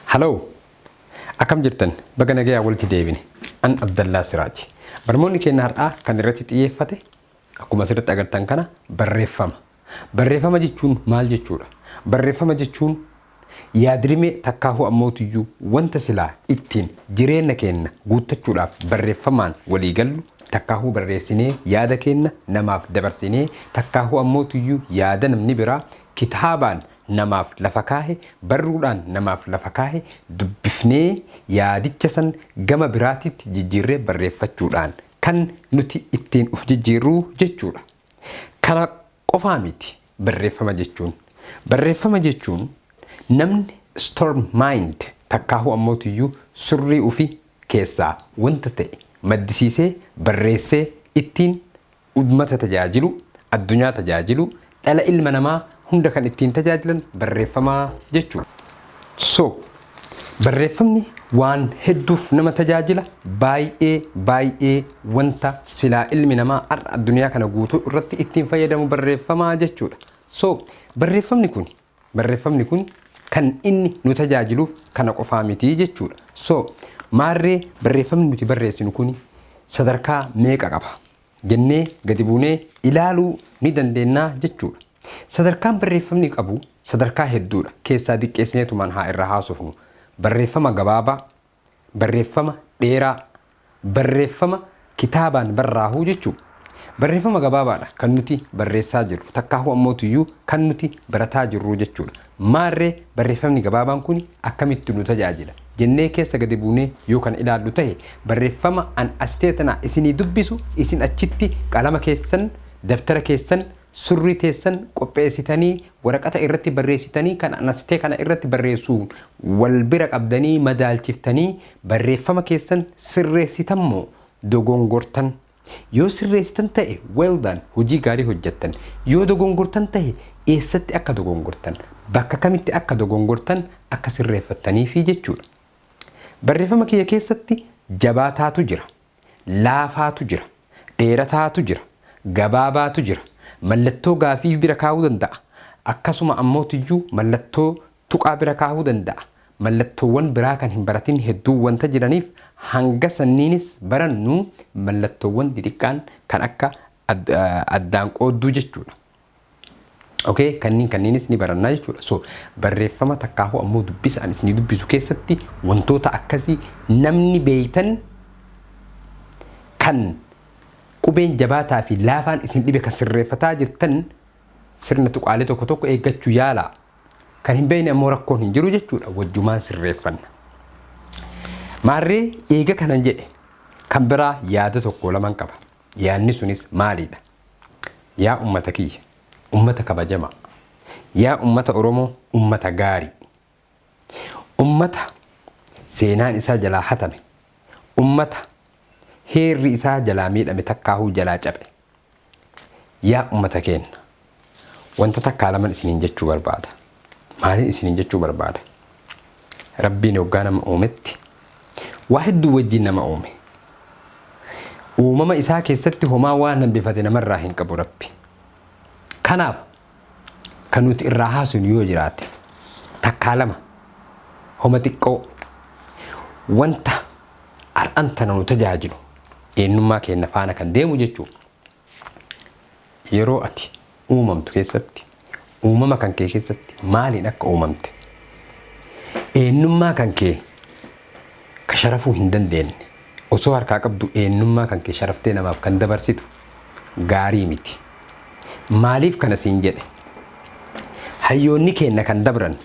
Haloo! Akkam jirtan? Baga nagayaa walitti deebine. An Abdallaa Siraaji. Barmoonni keenya har'aa kan irratti xiyyeeffate akkuma asirratti agartan kana barreeffama. Barreeffama jechuun maal jechuudha? Barreeffama jechuun yaadrimee takkaahuu ammootiyyuu wanta silaa ittiin jireenna keenna guuttachuudhaaf barreeffamaan walii gallu takkaahuu barreessinee yaada keenna namaaf dabarsinee takkaahuu ammootiyyuu yaada namni biraa kitaabaan namaaf lafa kaahe, barruudhaan namaaf lafa kaahe dubbifnee yaadicha san gama biraatitti jijjiirree barreeffachuudhaan kan nuti ittiin uf jijjiirru jechuudha. Kana qofaa miti barreeffama jechuun. Barreeffama jechuun namni storm mind takkaahuu ammootiyyuu surrii ufi keessaa wanta ta'e maddisiisee barreessee ittiin ummata tajaajilu, addunyaa tajaajilu, dhala ilma namaa hunda kan ittiin tajaajilan barreeffamaa jechuudha. So, barreeffamni waan hedduuf nama tajaajila, baay'ee baay'ee wanta silaa ilmi namaa har'a addunyaa kana guutuu irratti ittiin fayyadamu barreeffamaa jechuudha. So, barreeffamni kun kan inni nu tajaajiluuf kana qofaa miti jechuudha. So, maarree barreeffamni nuti barreessinu kun sadarkaa meeqa qaba jennee gadi buunee ilaaluu ni dandeenya jechuudha. Sadarkaan barreeffamni qabu sadarkaa hedduudha. Keessaa diqqeessineetumaan haa irraa haasofnu. Barreeffama gabaabaa, barreeffama dheeraa, barreeffama kitaabaan barraahuu jechuudha. Barreeffama gabaabaadha kan nuti barreessaa jirru. Takkaahuu ammootiyyuu kan nuti barataa jirru jechuudha. Maarree barreeffamni gabaabaan kun akkamitti nu tajaajila jennee keessa gadi buunee yoo kan ilaallu ta'e, barreeffama an astee tana isinii dubbisu isin achitti qalama keessan, dabtara keessan, surrii teessan qopheessitanii, waraqata irratti barreessitanii, kan an astee kana irratti barreessuun wal bira qabdanii madaalchiftanii barreeffama keessan sirreessitan moo dogongortan? Yoo sirreessitan ta'e, well done, hojii gaarii hojjettan. Yoo dogongortan ta'e, eessatti akka dogongortan, bakka kamitti akka dogongortan akka sirreeffattaniifi jechuudha. Barreeffama kiyya keessatti jabaataatu jira, laafaatu jira, dheerataatu jira, gabaabaatu jira. Mallattoo gaafii bira kaa'uu danda'a. Akkasuma ammootiyyuu mallattoo tuqaa bira kaa'uu danda'a. Mallattoowwan biraa kan hin baratin hedduu wanta jiraniif, hanga sanniinis barannu mallattoowwan xixiqqaan kan akka addaan qoodduu jechuudha. Okay, kanniinis ni barannaa jechuudha. So, barreeffama takkaahuu ammoo dubbisa ani isinii dubbisu keessatti wantoota akkasii namni beeytan kan qubeen jabaataa fi laafaan isin dhibe kan sirreeffataa jirtan, sirna tuqaalee tokko tokko eeggachuu yaalaa. Kan hin beekne ammoo rakkoon hin jiru jechuudha. Wajjumaan sirreeffanna. Maarree eega kanan jedhe, kan biraa yaada tokko laman qaba. Yaadni sunis maalidha? Yaa ummata kiyya, ummata kabajamaa, yaa ummata Oromoo, ummata gaarii, ummata seenaan isaa jalaa hatame, ummata heerri isaa jalaa miidhame takkaahuu jalaa cabe. Yaa ummata keenya, wanta takkaa laman isiniin jechuu barbaada. Maaliin isiniin jechuu barbaada? Rabbiin hoggaa nama uumetti waa hedduu wajjin nama uume. Uumama isaa keessatti homaa waan hambifate namarraa hin qabu Rabbi. Kanaaf kan nuti irraa haasofnu yoo jiraate takkaa lama, homa xiqqoo wanta har'an tana nu tajaajilu, eenyummaa keenya faana kan deemu jechuudha. Yeroo ati uumamtu keessatti, uumama kan kee keessatti maaliin akka uumamte, eenyummaa kan kee ka sharafuu hin dandeenye osoo harkaa qabdu, eenyummaa kan kee sharaftee namaaf kan dabarsitu gaarii miti. Maaliif kana siin jedhe? Hayyoonni keenya kan dabran,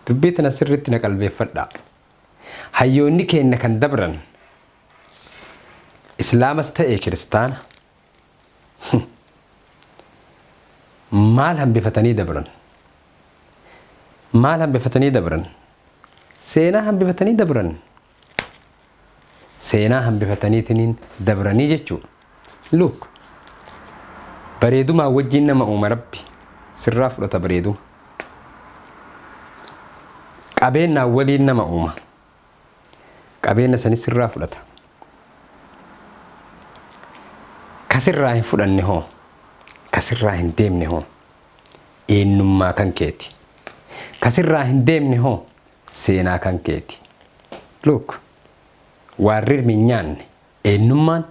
dubbii tana sirriitti na qalbeeffadhaa. Hayyoonni keenya kan dabran, Islaamas ta'e Kiristaana, maal hambifatanii dabran? Maal hambifatanii dabran? Seenaa hambifatanii dabran. Seenaa hambifataniitiniin dabranii jechuudha. Look, bareedumaa wajjin nama uuma Rabbi, sirraa fudhata bareeduma. Qabeenyaa waliin nama uuma. Qabeenya sanis sirraa fudhata. Kasirraa hin fudhanne hoo? Kasirraa hin deemne hoo? Eenyummaa kan keeti. Kasirraa hin deemne hoo? seenaa kan keeti. Look, waan rirmi hin nyaanne, eenyummaan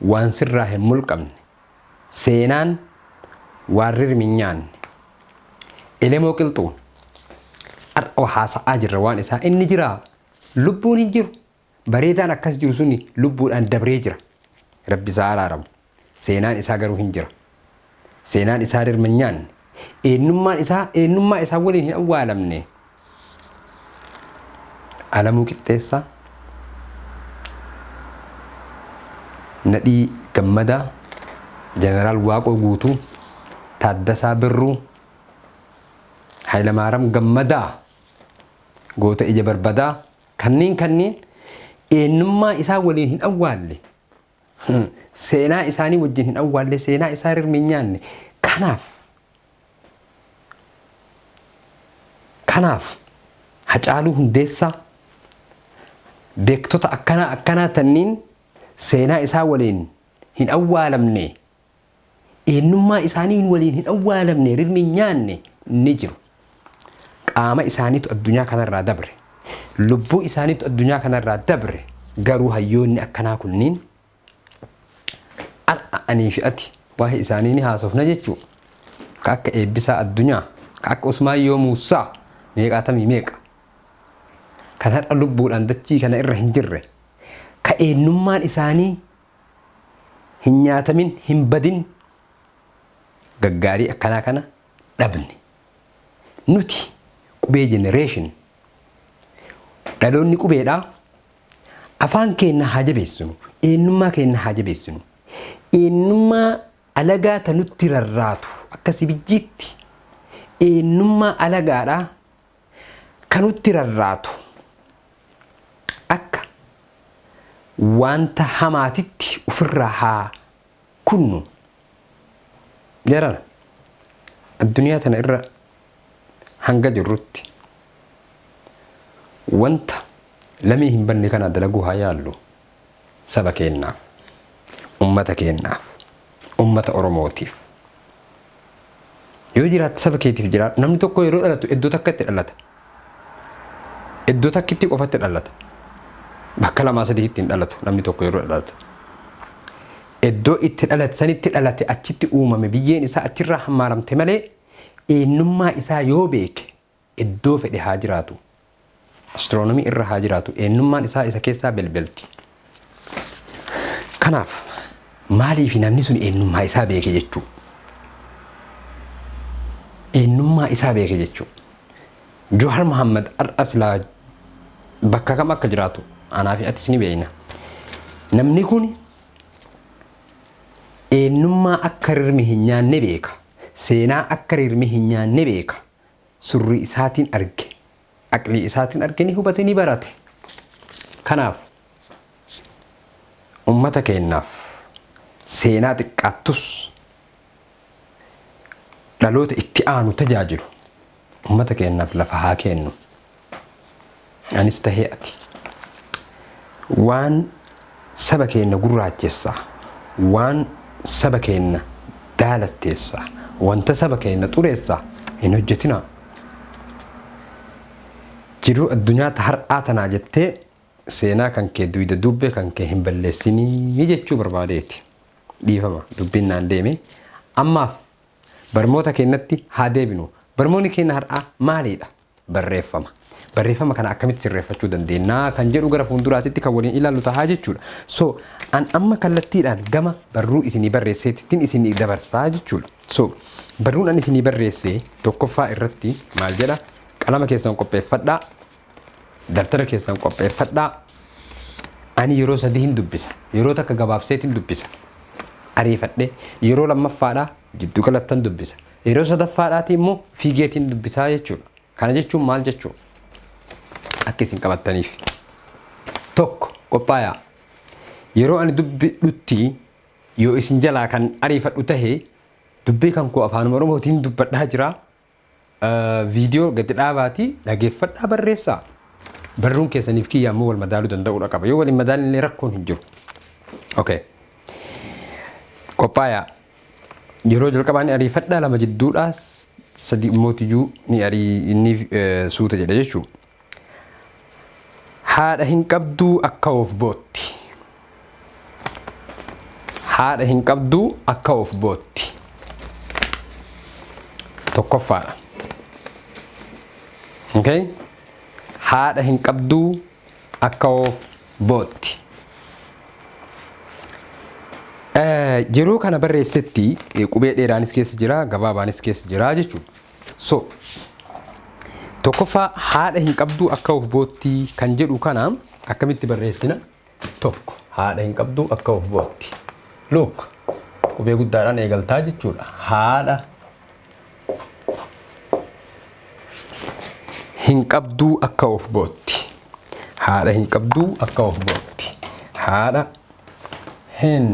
waan sirraa hin mulqamne, seenaan waan rirmi hin nyaanne. Elemoo Qilxuu har'a haasa'aa jirra waan isaa. Inni jira, lubbuun hin jiru. Bareedaan akkas jiru suni lubbuudhaan dabree jira. Rabbi isaa araaramu. Seenaan isaa garuu hin jira. Seenaan isaa rirma hin nyaanne. Eenyummaan isaa eenyummaa isaa waliin hin awwaalamne. Alamuu Qixxeessaa, Nadhii Gammadaa, Jeneraal Waaqoo Guutuu, Taaddasaa Birruu, Hayilamaaram Gammadaa, goota ija barbadaa, kanneen eenyummaa isaa waliin hin awwaalle. Seenaa isaanii wajjin hin awwaalle, seenaa isaa rirmi hin nyaanne. Kanaaf Hacaaluu Hundeessaa, beektota akkanaa akkanaa tanniin seenaa isaa waliin hin awwaalamne, eenyummaa isaanii waliin hin awwaalamne, rirmi hin nyaanne ni jiru. Qaama isaaniitu addunyaa kanarraa dabre. Lubbuu isaaniitu addunyaa kanarraa dabre. Garuu hayyoonni akkanaa kunniin har'a anii fi ati waa'ee isaanii ni haasofna jechuudha. Ka akka Eebbisaa Addunyaa, ka akka Usmaayyoo Muusaa meeqaatamii meeqa. Kan har'a lubbuudhaan dachii kana irra hin jirre, ka eenyummaan isaanii hin nyaatamin, hin badin, gaggaarii akkanaa kana dhabne. Nuti qubee generation, dhaloonni qubeedhaa, afaan keenya haa jabeessinu, eenyummaa keenya haa jabeessinu. Eenyummaa alagaa ta nutti rarraatu akka sibijjiitti, eenyummaa alagaadhaa kan nutti rarraatu akka wanta hamaatitti ofirraa haa kunnu. Jarana, addunyaa tana irra hanga jirrutti wanta lamii hin banne kana dalaguu haa yaallu saba keennaaf, ummata keennaaf, ummata Oromootiif. Yoo jiraatte saba keetiif jiraadhu. Namni tokko yeroo dhalatu iddoo takkatti dhalata. Iddoo takkitti qofatti dhalata. Bakka lamaa sadiitti hin dhalatu namni tokko yeroo dhalatu. Iddoo itti dhalate sanitti dhalate, achitti uumame, biyyeen isaa achirraa hammaaramte malee, eenyummaa isaa yoo beeke iddoo fedhe haa jiraatu. Astiroonomii irra haa jiraatu, eenyummaan isaa isa keessaa belbelti. Kanaaf maaliif namni sun eenyummaa isaa beeke jechuu? Eenyummaa isaa beeke jechuu. Johaar Muhammad har'a silaa bakka kam akka jiraatu anaa fi atis ni beekna. Namni kun eenyummaa akka rirmi hin nyaanne beeka. Seenaa akka rirmi hin nyaanne beeka. Surrii isaatiin arge. Aqlii isaatiin arge, ni hubate, ni barate. Kanaaf ummata keenyaaf seenaa xiqqaattus dhaloota itti aanu tajaajilu ummata keenyaaf lafa haa kennu. Anis tahee ati. Waan saba keenya gurraachessa, waan saba keenya daalatteessa, wanta saba keenya xureessa hin hojjetinaa. Jiruu addunyaa ta har'aa tanaa jettee seenaa kan kee, duyda duubbee kan kee hin balleessinii jechuu barbaadeeti. Dhiifama, dubbiin naan deeme. Ammaaf barmoota keenyatti haa deebinu. Barmoonni keenya har'aa maaliidha? Barreeffama. Barreeffama kana akkamitti sirreeffachuu dandeenya kan jedhu gara fuulduraatitti kan waliin ilaallu tahaa jechuudha. So an amma kallattiidhaan gama barruu isinii barreesseetittiin isinii dabarsaa jechuudha. So barruun an isinii barreesse tokkoffaa irratti maal jedha? Qalama keessan qopheeffadhaa. Dabtara keessan qopheeffadhaa. Ani yeroo sadii hin dubbisa. Yeroo takka gabaabseetiin dubbisa. Ariifadhee yeroo lammaffaadhaa jiddu galattan dubbisa. Yeroo sadaffaadhaati immoo fiigeetiin dubbisaa jechuudha. Kana jechuun maal jechuudha? Akka isin qabattaniif. Tokko, qophaayaa. Yeroo ani dubbidhutti yoo isin jalaa kan ariifadhu tahe, dubbii kan koo afaan Oromootiin dubbadhaa jira. Viidiyoo gadi dhaabaatii dhageeffadhaa, barreessaa. Barruun keessaniif kiyya ammoo wal madaaluu danda'uudha qaba. Yoo wal hin madaalinne rakkoon hin jiru. Okay. Qophaayaa. Yeroo jalqabaa ni ariifadhaa, lama jidduudhaa, sadi mootiyyuu ni arii, ni suuta jedha jechuudha. Haadha hin qabduu akka of bootti. Haadha hin qabduu akka of bootti. Tokkoffaadha. Okay? Haadha hin qabduu akka of bootti. Yeroo kana barreessetti qubee dheeraanis keessa jira, gabaabaanis keessa jira jechuudha. So, tokkoffaa haadha hin qabduu akka of boottii kan jedhu kana akkamitti barreessina? Tokko haadha hin qabduu akka of bootti. Look, qubee guddaadhaan eegaltaa jechuudha. Haadha hin qabduu akka of bootti. Haadha hin qabduu akka of bootti. Haadha hin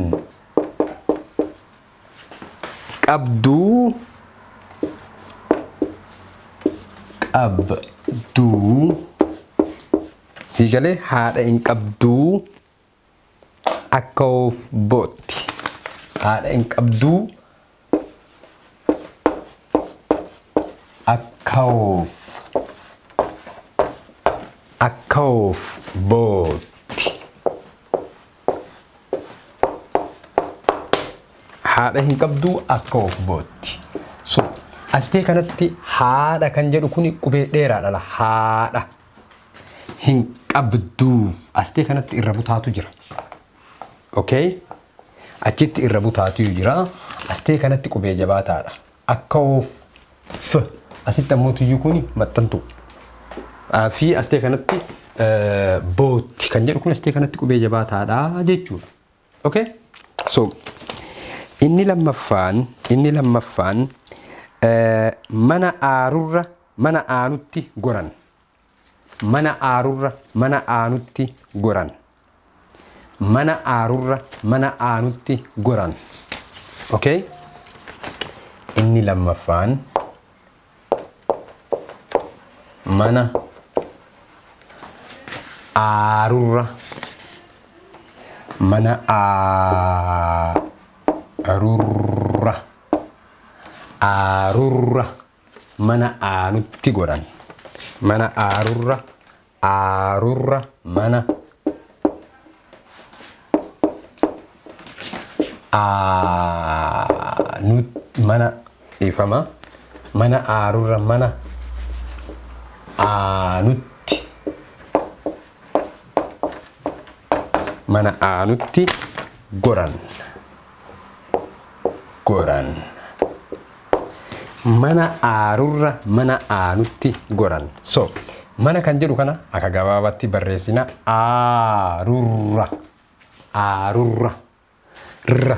qabduu qabduu sii galee haadha hin qabduu akka of bootti. Haadha hin qabduu akka of akka of bootti. Haadha hin qabduu akka of bootti. So astee kanatti haadha kan jedhu kuni qubee dheeraadha la haadha hin qabduuf astee kanatti irra butaatu jira. Okay? Achitti irra butaatu jira. Astee kanatti qubee jabaataadha. Akka of f asitti ammoo tuyyuu kuni maxxantu. Fi astee kanatti bootti kan jedhu kun astee kanatti qubee jabaataadha jechuudha. Okay? So inni lammaffaan mana aarurra mana aanutti goran. Mana aarurra mana aanutti goran. Mana aarurra mana aanutti goran. Okay? Inni lammaffaan mana aarurra mana aarurra aarurra mana aanutti godhan. Mana aarurra aarurra mana aanu mana dhiifama mana aarurra mana aanutti mana aanutti goran goran mana aarurra mana aanutti goran. So mana kan jedhu kana akka gabaabaatti barreessina. Aarurra, aarurra, rra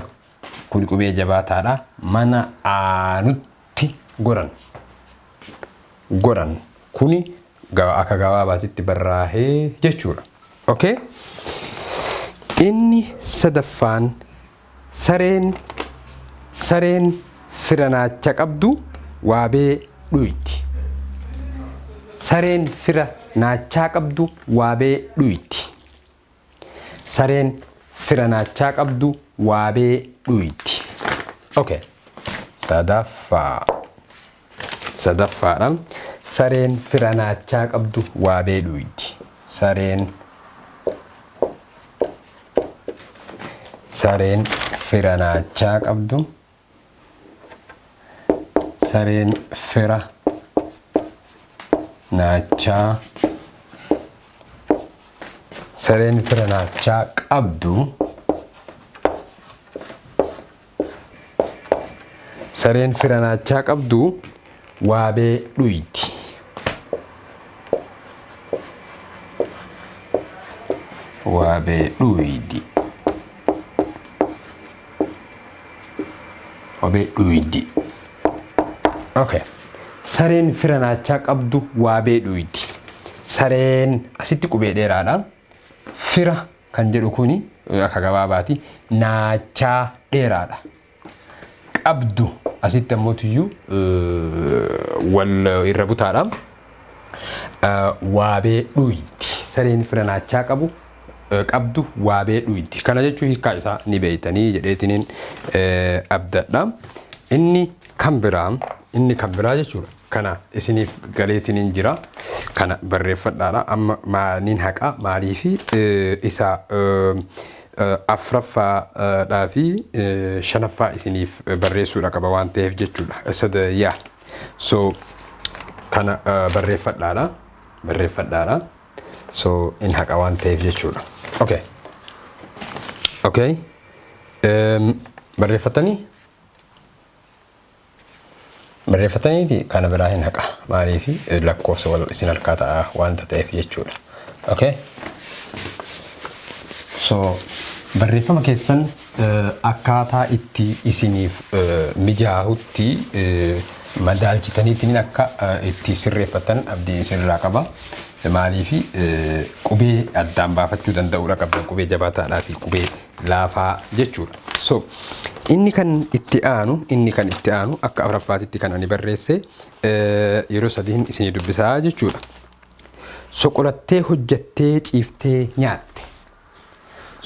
kun qubee jabaataadha. Mana aanutti goran, goran kuni akka gabaabaatitti barraahee jechuudha. Okay? Inni sadaffaan sareen fira naacha qabdu waabee dhuyti. Sareen fira naachaa qabdu waabee dhuyti. Sareen fira naachaa qabdu waabee dhuyti. Okay. Sadaffaa. Sadaffaadha. Sareen fira naachaa qabdu waabee dhuyti. Sareen fira naachaa qabdu sareen fira naachaa sareen fira naachaa qabdu sareen fira naachaa qabdu waabee dhuyti. Waabee dhuydi. Waabee dhuydi. Okay. Sareen fira naachaa qabdu waabee dhuydi. Sareen asitti qubee dheeraadha. Fira kan jedhu kuni akka gabaabaati. Naachaa dheeraadha. Qabdu asitti ammoo tuyyuu wal irra butaadha. Waabee dhuydi. Sareen fira naachaa qabu qabdu waabee dhuydi. Kana jechuun hiikkaa isaa ni beeytanii jedheetiniin abdadha. Inni kan biraa jechuudha. Kana isiniif galeetiin hin jira. Kana barreeffadhaadha. Amma maaliin haqa maaliifi isa afuraffaadhaa fi shanaffaa isiniif barreessuudha qaba waan ta'eef jechuudha. Sada yaa. So kana barreeffadhaadha. Barreeffadhaadha. So in haqa waan ta'eef jechuudha. Okay. Okay. Barreeffatanii? Barreeffataniiti kana biraa hin haqa. Maaliif lakkoofsa wal isin harkaa ta'a waanta ta'eef jechuudha. Okay. So barreeffama keessan akkaataa itti isiniif mijaahutti madaalchitaniitiin akka itti sirreeffatan abdii isinirraa qaba. Maaliif qubee addaan baafachuu danda'uudha qabdan, qubee jabaataadhaa fi qubee laafaa jechuudha. So inni kan itti aanu, inni kan itti aanu akka afuraffaatitti kan ani barreesse yeroo sadiin isinii dubbisaa jechuudha. Soqolattee hojjattee ciiftee nyaatte.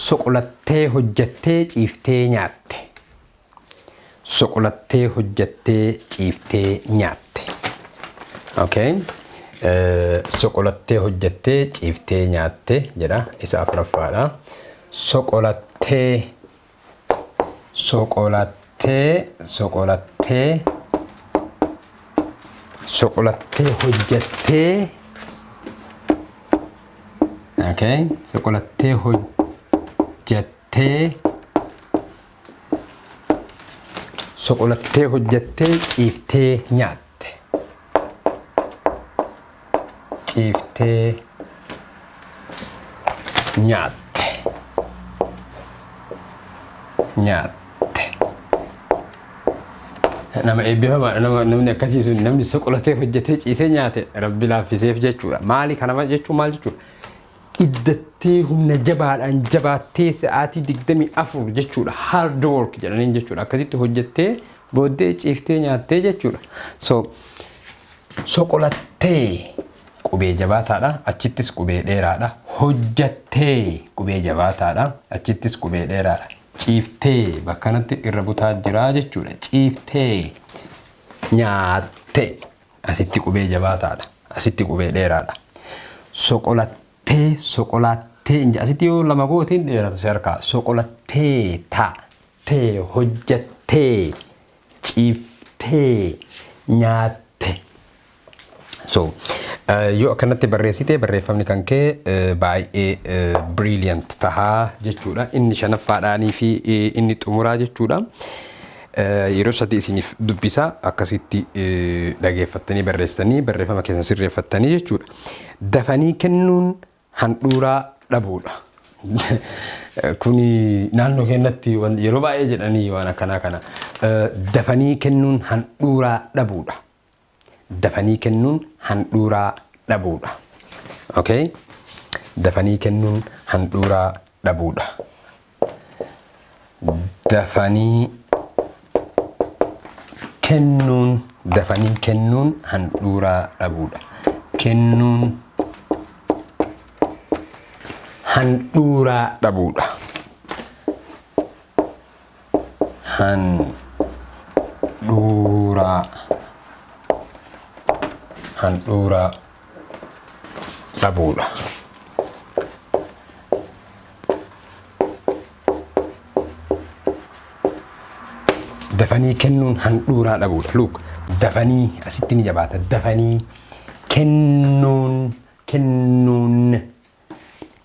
Soqolattee hojjattee ciiftee nyaatte. Soqolattee hojjattee ciiftee nyaatte. Okay. Soqolattee hojjattee ciiftee nyaatte jedha, isa afuraffaadha. Soqolattee, soqolattee, soqolattee, soqolattee hojjattee. Okay. Soqolattee hojjattee, soqolattee hojjattee ciiftee nyaatte. Ciiftee nyaatte. Nyaatte. Nama eebbifamaadha nama namni akkasii sun, namni soqolatee hojjetee ciisee nyaate rabbi laaffiseef jechuudha. Maali kana jechuun maal jechuudha? Iddattee humna jabaadhaan jabaattee sa'aatii 24 jechuudha. Hard work jedhaniin jechuudha. Akkasitti hojjettee booddee ciiftee nyaattee jechuudha. So soqolattee qubee jabaataadha. Achittis qubee dheeraadha. Hojjattee qubee jabaataadha. Achittis qubee dheeraadha. Ciiftee bakka kanatti irra butaa jira jechuudha. Ciiftee nyaatte asitti qubee jabaataadha. Asitti qubee dheeraadha. Soqolattee, soqolaattee inja asitti yoo lama gootiin dheerata si harkaa. Soqolattee ta tee hojjattee ciiftee nyaatte. So yoo akkanatti barreessite barreeffamni kan kee baay'ee brilliant tahaa jechuudha. Inni shanaffaadhaanii fi inni xumuraa jechuudha. Yeroo sadi isiniif dubbisa, akkasitti dhageeffattanii barreessitanii barreeffama keessan sirreeffattanii jechuudha. Dafanii kennuun handhuuraa dhabuudha. Kuni naannoo keenyatti yeroo baay'ee jedhanii waan akkanaa kana. Dafanii kennuun handhuuraa dhabuudha. Dafanii kennuun handhuuraa dhabuudha. Okay? Dafanii kennuun handhuuraa dhabuudha. Dafanii kennuun, dafanii kennuun handhuuraa dhabuudha. Kennuun handhuuraa dhabuudha. Handhuuraa, handhuuraa dhabuudha. Dafanii kennuun handhuuraa dhabuudha. Look, dafanii asitti ni jabaata. Dafanii kennuun, kennuun,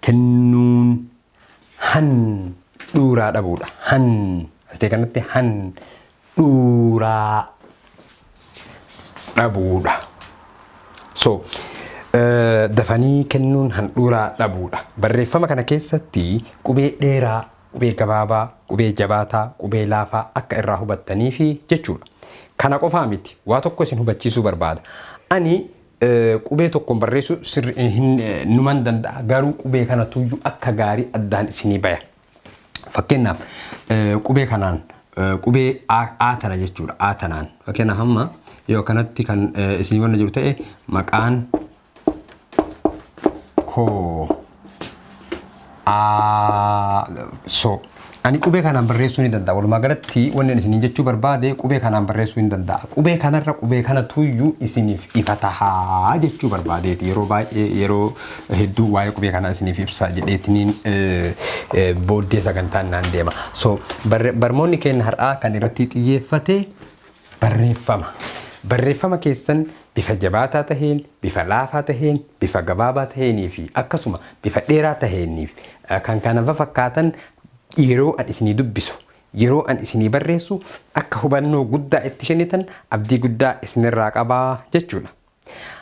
kennuun handhuuraa dhabuudha. Han asitee kanatti handhuuraa dhabuudha. So dafanii kennuun handhuuraa dhabuudha. Barreeffama kana keessatti qubee dheeraa, qubee gabaabaa, qubee jabaataa, qubee laafaa akka irraa hubattanii fi jechuudha. Kana qofaa miti, waa tokko isin hubachiisuu barbaada. Ani qubee tokkoon barreessuu sirri hin numan danda'a, garuu qubee kana tuyyuu akka gaarii addaan isinii baya. Fakkeenyaaf qubee kanaan, qubee A tana jechuudha. A tanaan. Fakkeenyaaf amma yoo kanatti kan isinii wanna jiru ta'e, maqaan koo A so Ani qubee kanaan barreessuu ni danda'a. Walumaa galatti wanni ani isiniin jechuu barbaade qubee kanaan barreessuu hin danda'a. Qubee kanarra qubee kana tuyyuu isiniif ifa tahaa jechuu barbaadeeti. Yeroo baay'ee yeroo hedduu waa'ee qubee kanaa isiniif ibsa jedheetiniin booddee sagantaan naan deema. So barmoonni keenya har'aa kan irratti xiyyeeffate barreeffama. Barreeffama keessan bifa jabaataa taheen, bifa laafaa taheen, bifa gabaabaa taheenii fi akkasuma bifa dheeraa taheeniif kan kana fakkaatan yeroo an isinii dubbisu, yeroo an isinii barreessu akka hubannoo guddaa itti kennitan abdii guddaa isinirraa qabaa jechuudha.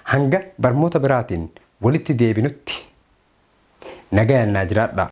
Hanga barmoota biraatiin walitti deebinutti nagayaan naa jiraadhaa.